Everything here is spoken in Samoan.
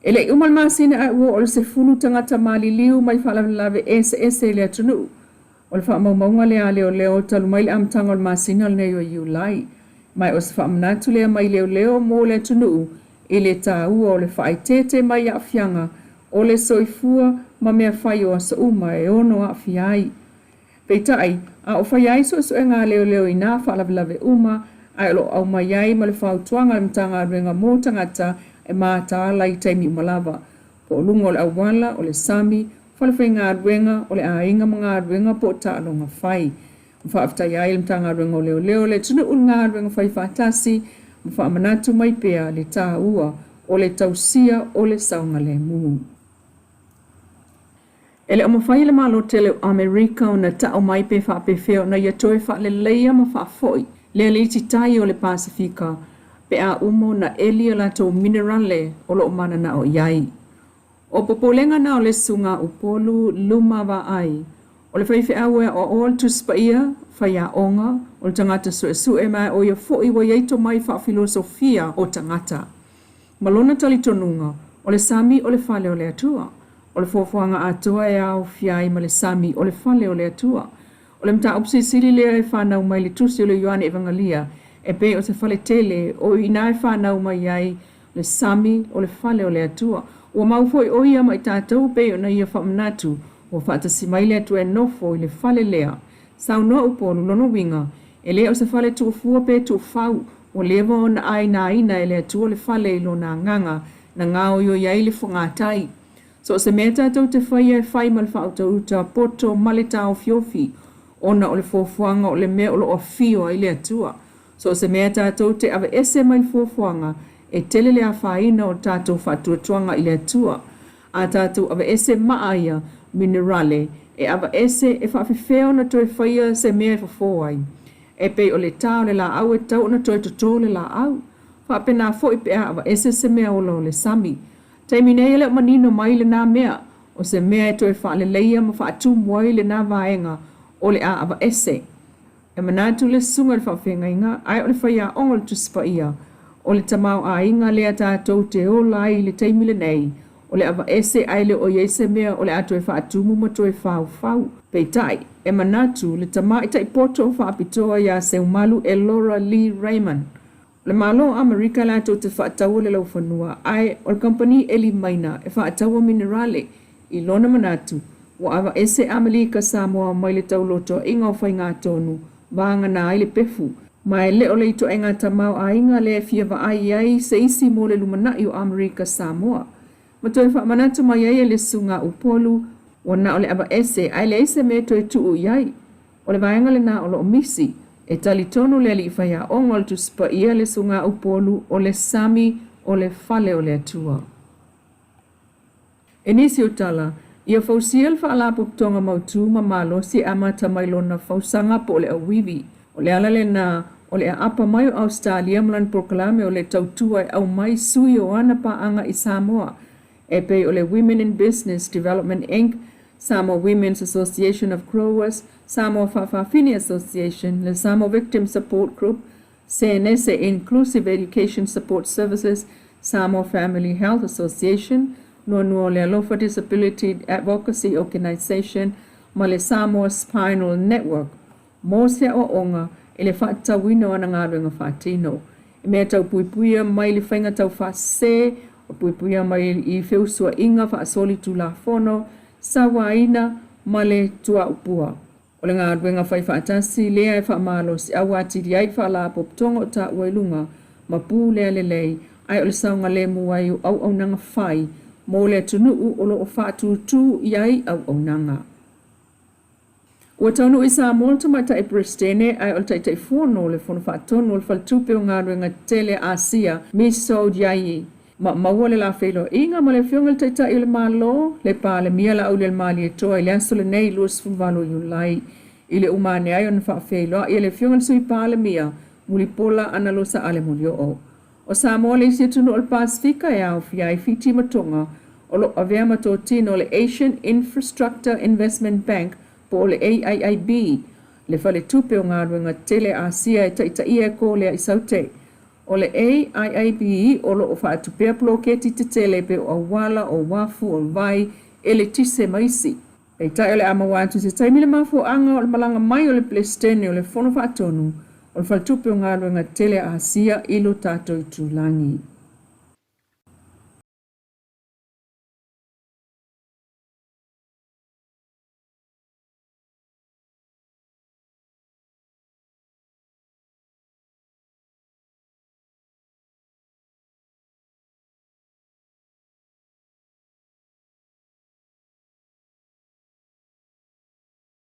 E le i uma le masina ae ua oo i le 10 tagata maliliu mai faalavelave eseese i le atunuu. O le faamaumauga lea a leoleo talu mai le amataga o le masina lenei o Iulai. Ma o se faamanatu lea mai leoleo mo le atunuu i le taua o le faaeteete mai aafiaga o le soifua ma mea fai o aso uma e ono aafia ai. Peitai, a o faia ai suesuega a leoleo i nā faalavelave uma, ae o lo o aumai ai ma le fautuaga a le Matagaluega mo tagata e mataala i taimi uma lava, po o luga o le auala, o le sami, falefaigaluega, o le aiga ma galuega po o taaloga fai. Ma faafetaia ai le Matagaluega o Leoleo le atunuu i le galuega fai faatasi ma faamanatu mai pea le taua o le tausia o le saogalemu. E le o mafai e le Malo tele o Amerika ona ta'u mai pe faapefea ona ia toe faaleleia ma faafoi le aliti tai o le Pasefika pe a uma ona eli a latou minerale o lo o mananao i ai. O popolega na o le Susuga Upolu Luma Vaai, o le faifeau e aoaoa le Tusi Paia, faiaoga, o le tagata suesue ma o ia foi ua i ai tomai faafilosofia o tagata. Ma lona talitonuga, o le sami o le fale o le Atua. O le fuafuaga atoa e aofia ai ma le sami o le fale o le Atua. O le mataupu silisili lea e fanau mai le tusi o le Ioane Evangelia e pei o se fale tele o i ina e fanau mai ai le sami o le fale o le Atua. Ua mau foi o ia ma i tatou pei ona ia faamanatu ua faatasi mai le Atua e nofo i le fale lea. Saunoa Upolu lona uiga, e le o se fale tuufua pe tuufau, ua leva ona ainaina e le Atua le fale i lona agaga na gaoioi ai le fogatai. So o se mea tatou te faia e fai ma le faautauta poto ma le taofiofi, ona o le fuafuaga o le mea o lo o afio ai le Atua. So o se mea tatou te aveese mai le fuafuaga, e tele le afaina o tatou faatuatuaga i le Atua. A tatou aveese maa ia minerale, e aveese e faafefea ona toe faia se mea e fofo ai. E pei o le tā o le laau e tatau ona toe totō le laau. Faapena foi pe a aveese se mea ola o le sami. Taimi nei e le o manino mai lenā mea, o se mea e toe faaleleia ma faatumu ai lenā vaega o le a aveese. E manatu le susuga i le faafeagaiga, ae o le faiaoga o le Tusi Paia, o le tamaoaiga lea tatou te ola ai i le taimi lenei, o le aveese ae le o i ai se mea o le a toe faatumu ma toe faufau. Peitai, e manatu le tamaitai poto faapitoa iā Seumalu e Laura Lee Raymond, o le Malo o Amerika latou te faataua le laufanua, ae o le kamupani eli maina e faataua minerale. I lona manatu, ua aveese Amelika Samoa mai le taulotoaiga o faigatonu vagana ai le pefu, ma e le o le ituaiga tamaoaiga lea e fia vaai i ai se isi mo le lumanai o Amerika Samoa. Ma toe faamanatu mai ai e le Susuga Upolu, ua na o le aveese ae leai se mea e toe tuu i ai. O le vaega lenā o lo o misi. E talitonu le alii faiaoga o le Tusi Paia le Susuga Upolu o le sami o le fale o le Atua. E nisi o tala, ia fausia le faalapotopotoga mautu ma malosi e amata mai lona fausaga po o le auivi. O le ala lenā o le aapa mai o Ausetalia ma lana polokalame o le tautua e aumai sui o ana paaga i Samoa e pei o le Women in Business Development Inc, Samoa Women's Association of Growers, Samoa Faafafine Association, le Samoa Victim Support Group, CNS Inclusive Education Support Services, Samoa Family Health Association, Nuanua o le Alofa Disability Advocacy Organization ma le Samoa Spinal Network mo se aoaoga i le faatatauina o ana galuega faatino. E mea tau puipuia mai le faiga taufaasese, o puipuia mai i feusuaiga faasolitulafono, sauaina ma le tuaupua. O le galuega fai faatasi lea e faamalosiau atili ai le faalapotopotoga o taua i luga ma pulea lelei, ae o le saogalemu ai o auaunaga fai mo le atunuu o lo o faatūtū i ai auaunaga. Ua taunuu i Samoa le tamaitai Peresetene ae o le Taitaifono o le Fono Faatonu o le Faletupe o Galuega Tetele a Asia, Miss Sow Yayi. Ma maua le la feiloaiga ma le Afioga i le Taitai o le Malo, le Palemia Laaulialemalietoa i le aso lenei 28 Iulai. I le uma ane ai ona faafeiloai e le Afioga i le Sui Palemia, Mulipola Anarosa Ale Molioo. O Samoa le isi atunuu o le Pasefika e aofia ai Fiti ma Toga o lo o avea ma totino o le Asian Infrastructure Investment Bank po o le AIIB, le faletupe o galuega tetele a Asia e taitaia e Kolea i Saute. O le AIIB o lo o faatupea poloketi tetele e pei o auala, o uafu, o vai, eletise ma isi. Peitai o le a maua atu i se taimi le mafuaaga o le malaga mai o le Peresetene o le Fono Faatonu o le Faletupe o Galuega Tetele a Asia i lo tatou itulagi.